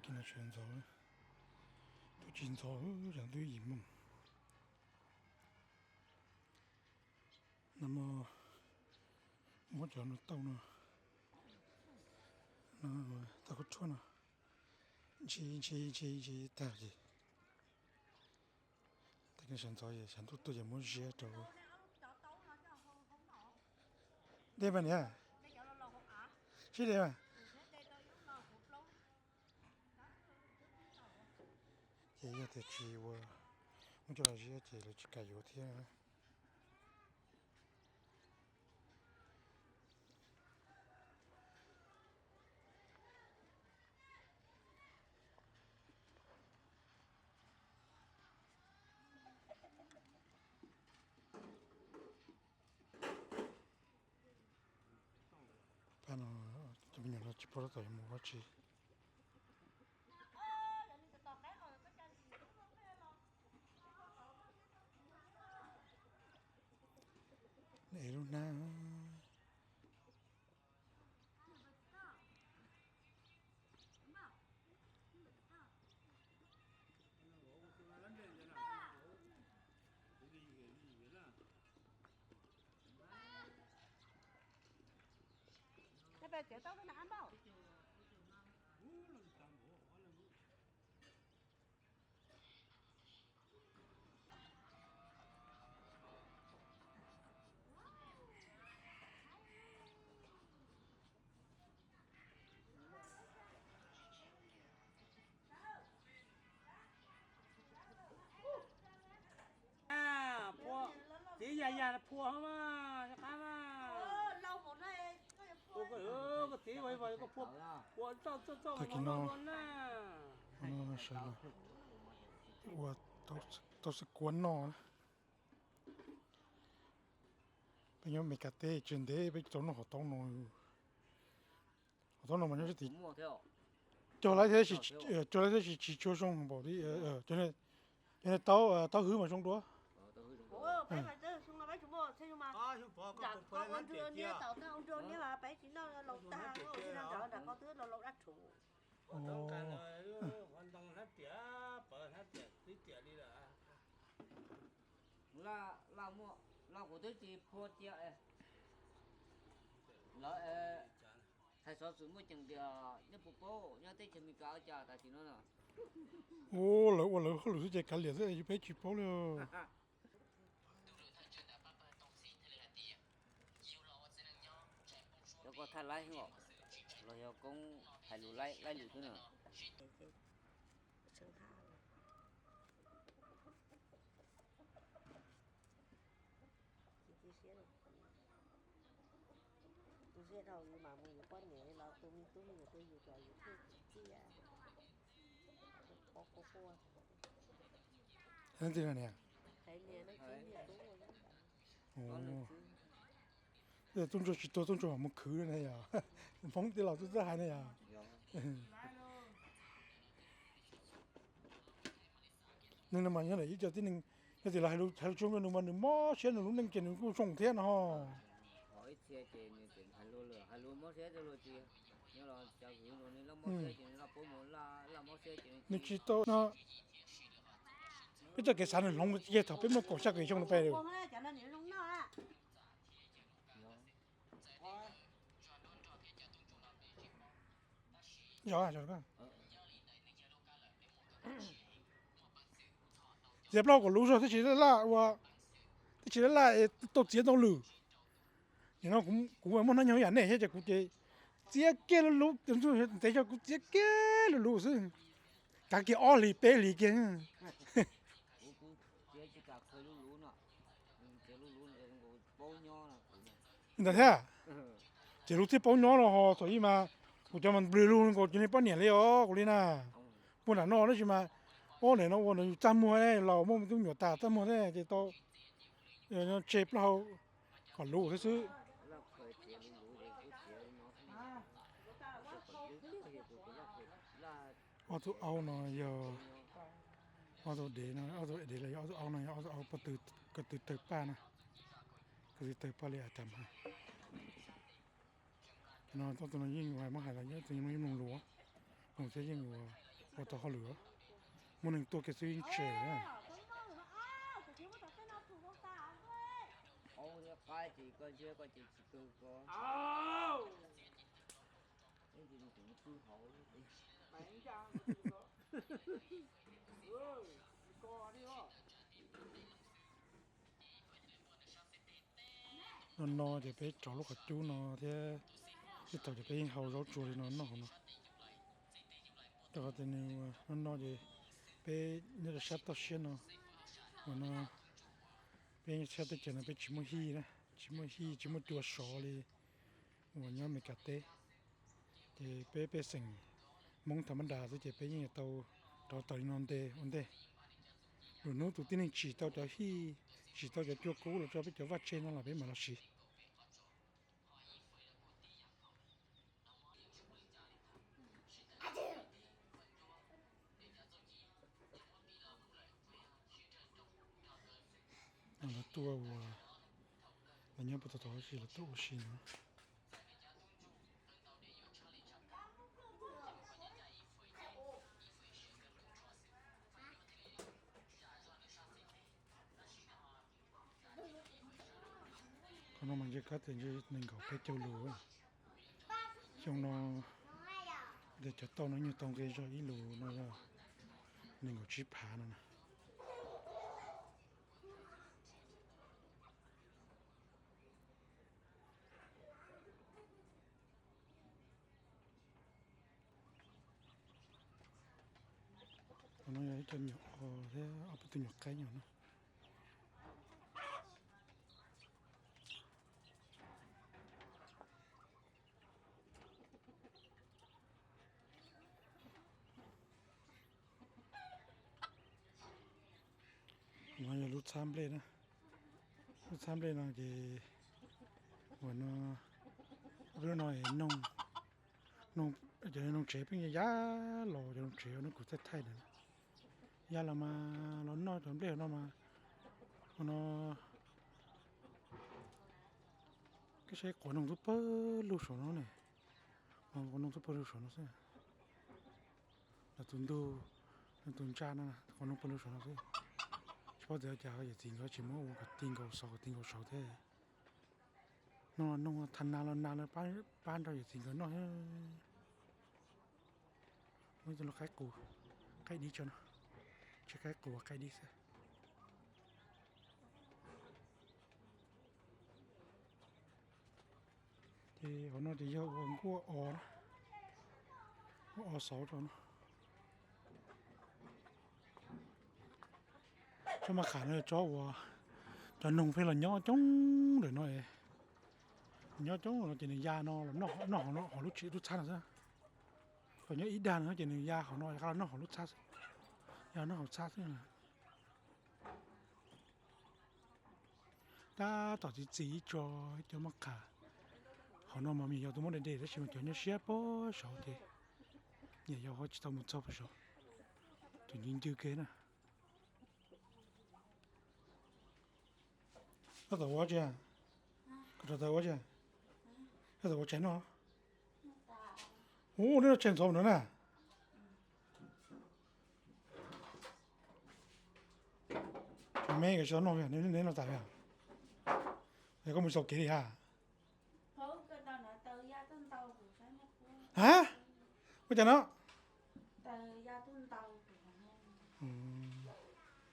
Kiag no tsis ntxov, twb tsis ntxov, tsam twb yim moos. No muab cov no tauj no, tauj khaub tshuab no, ntshis ntshis ntshis ntshis tag ces, sawv ntxov es sawv ntuj tuaj ces muab ziab rau. Dej mas niam, sib dej mas. Ces yog tias tsis ua, muab coj los ziab ces lawv tsis kam yuav thiab. Pab no, cov me nyuam no tsis paub tab tom yuav mus ua dab tsi. Ev lub hnab. Txiv yas yas phua mas, qab mas. Koj txiv, koj phua, phua txoj txoj txoj mas no na. Ua taub xab kuab noj. Peb nyob Meskas teb tsis ntev peb tau noj qhov taub no. Qhov taub no mas nyob sab tid cog lawm thiab, cog lawm thiab tsis tshua zoo npaum li, cov taub, taub hwb mas zoo dua. Laj kuv twb tsis phua cia lawv. Hais xov xwm muaj ceem tias nyob puas paub nyob teb chaws Amelikas ua cas tas tim no na. Ua lawv ua lawv hauj lwm xwb ces kav liam xwb, peb tsis paub li. Cov ko thaij laib os, los yog koob hais lus laib lus xwb na. Tus zej dhau yus mam mus yuav poj niam los tus me tub me nyuam rau yus kom yus thiaj txiaj. Ntxim no niam. Tub ntsuag tsis tuag tub ntsuag mam mus khwv na yog. Hmoob tij laug twb txawj hais na yog. Nws no mas yog ib co tib neeg, yog tias los hais lus tsis zoo rau nws mas nws mob siab, nws lub neej ces nws kuj zoo thiab no. Nws tsis tau no. Peb txoj kev xav nws hloov tiag, thaum peb muaj kaum xya kaum yim xyoo no peb. Txiav plaub hau kom luv zog, twb tsis laj laj ua, twb tsis laj laj tau txiav ntau lwm. Nim no kuv muaj hnab nyoog ib yam nej thiab ces kuv ces txiav kiag luv luv, ntev zog kuv txiav kiag luv luv xwb, kav kiag ob hlis peb hlis kiag. Ntawd thiab, ces luv txhiaj paub nyob los ho thaum ub mas kuv cov mas nplws lug nkaus cov niag poj niam li os kuv li na. Puag nram no tab sis mas, ob nim no ua no yus txaj muag, laus muaj me tub me nyuam tas txaj muag thiab ces tau tseg plaub hau kom luv thiab xwb. Ob tug aub no yog, ob tug dev no, ob tug dev los yog ob tug aub no yog ob tug aub ko tw tawg paj na, ko tw tawg paj li a tas mas. No ob tug no yeej muab hais los yeej mloog lus, mloog thiab yeej ua, Ua tau hauj lwm, muaj neeg tuaj kiag xwb yeej tsem na. No no ces peb rauv lub qhov cub no thiab, ib thaum ces peb yeej hau zaub tsuag li no noj hauv no. Rau qhov tias nws no no ces peb nyob rau sab toj siab no, uas no peb sab teb chaws no peb tsis muaj hij na, tsis muaj hij tsis muaj cua sov li uas nyob Amelikas teb. Ces peb pej xeem Hmoob tham mab das xwb ces peb yeej yuav tau rauv taws li no nte ua ntej. Lwm hnub tus tib neeg tsim tau cov hij, tsim tau cov cua kub los rau peb cov vaj tse no los peb mam los siv. Lawv tuaj ua, lawv nyob puag tod tod tab sis lawv tuaj ua si no. Qhov no mas ntshe kab tias ntshe nees nkaum peb caug lus. Xyoo no, cov tauj no nyuag tau nqi zog ib lus no yog nees nkaum tsib phav no na. Qhov no yog ib co nyuam os thiab ob peb tug nyuam qaib nyuam no. No yog lub txhab nplej na. Lub txhab nplej no ces uas no peb lub no es noog, cov noog tsev pheej ya los, cov noog tsev no kuv thaij thaij ntawd, ya los mas los noj cov nplej no mas, no koj saib quav noog twb pawg lug saum no ne, quav noog twb pawg lug saum no xwb. Los tus ntug, tus ntsa no, quav noog pawg lug saum no xwb. Tsis paub tias cas yawm txiv nkawd tsis muab ua kom ti nkaus xauv kom ti nkaus saud thiab. Noog los noog, thav nas los nas lawv pab nrog yawm txiv nkawd noj. Muaj ib tug lub qaib qus, qaib dib tso no, tsis qaib qus qaib dib xwb. Ces qhov no ces yog ua nkuaj os, nkuaj os xauv rau no. Tsob maj qham no yog tsob uas cov noog pheej los nyob coob ntawm no, nyob coob no ces nws ya no los noj hauv lub tsev lub txhab no xwb. Thaum nyob ib dag no ces nws ya hauv no rov qab los noj hauv lub txhab xwb, ya noj hauv txhab xwb. Tab tom txiv txiv ib tso, ib co maj qham. Qhov no mas me nyuam yaus tuaj muab de de tab sis mas cov nyob siab puag saud ces me nyuam yaus ho tsis tau mus txog puag saud, cov ncw ncw ke na. Koj tau ua tsi? Koj rau tau ua tsi? Koj tau ua tshais noj? Ua neb noj tshais ntxov no na. Me koj tsis tau noj, neb noj tas li. Es koj mus xaus kev li ha. Ha? Ua cas no?